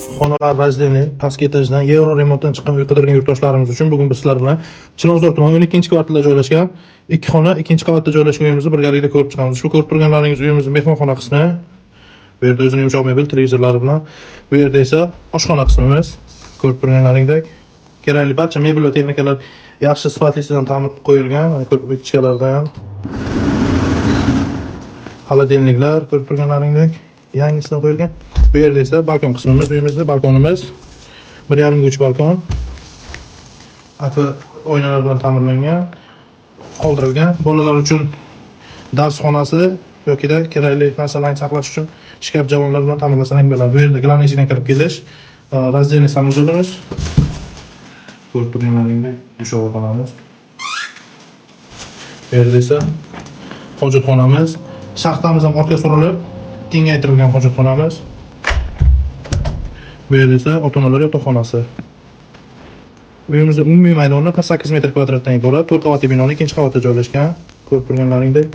Xonalar раздельный, pastki etajdan yevro remontdan chiqqan uy qidirgan yurtdoshlarimiz uchun bugun biz sizlar bilan Chilonzor tumani 12-kvartalda joylashgan ikki xona, ikkinchi qavatda joylashgan uyimizni birgalikda ko'rib chiqamiz. Shu ko'rib turganlaringiz uyimizni mehmonxona qismi. Bu yerda o'zini yumshoq mebel, televizorlari bilan. Bu yerda esa oshxona qismimiz. Ko'rib turganlaringdek, kerakli barcha mebel va texnikalar yaxshi sifatlisidan ta'min qilib qo'yilgan. Mana ko'rib, ichkalarida ham холодильник lar, ko'rib turganlaringdek, yangisidan qo'yilgan. Bu yerda esa balkon qismimiz, uyimizda balkonimiz 1,5 ga 3 balkon. Akva oynalar bilan ta'mirlangan, qoldirilgan. Bolalar uchun dars xonasi yokida kerakli narsalarni saqlash uchun shkaf javonlar bilan ta'mirlasang bo'ladi. Bu yerda главный eshikdan kirib kelish, раздельный санузел imiz. Ko'rib turganlaringdek, xonamiz. Bu yerda esa hojatxonamiz. Shaxtamiz ham orqaga surilib, kengaytirilgan hojatxonamiz. Bu yerda esa ota-onalar yotoqxonasi. Uyimizda umumiy maydoni 48 metr kvadratdan iborat. 4 qavatli binoni ikkinchi qavatda joylashgan. Ko'rib turganlaringdek.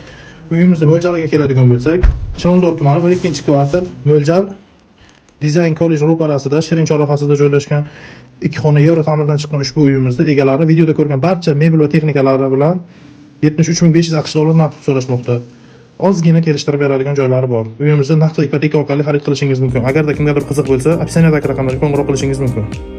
Uyimizni mo'ljaliga keladigan bo'lsak, Chilonzor tumani, 12-kvartal, mo'ljal Dizayn kollej ro'parasida, Shirin chorrahasida joylashgan ikki xona yevro ta'mirdan chiqqan ushbu uyimizda egalari videoda ko'rgan barcha mebel va texnikalari bilan 73 500 AQSh dollar narx so'rashmoqda. Ozgina kelishtirib beradigan joylari bor. Uyimizni naqd ipoteka orqali xarid qilishingiz mumkin. Agarda kimgadir qiziq bo'lsa, описание dagi raqamlarga qo'ng'iroq qilishingiz mumkin.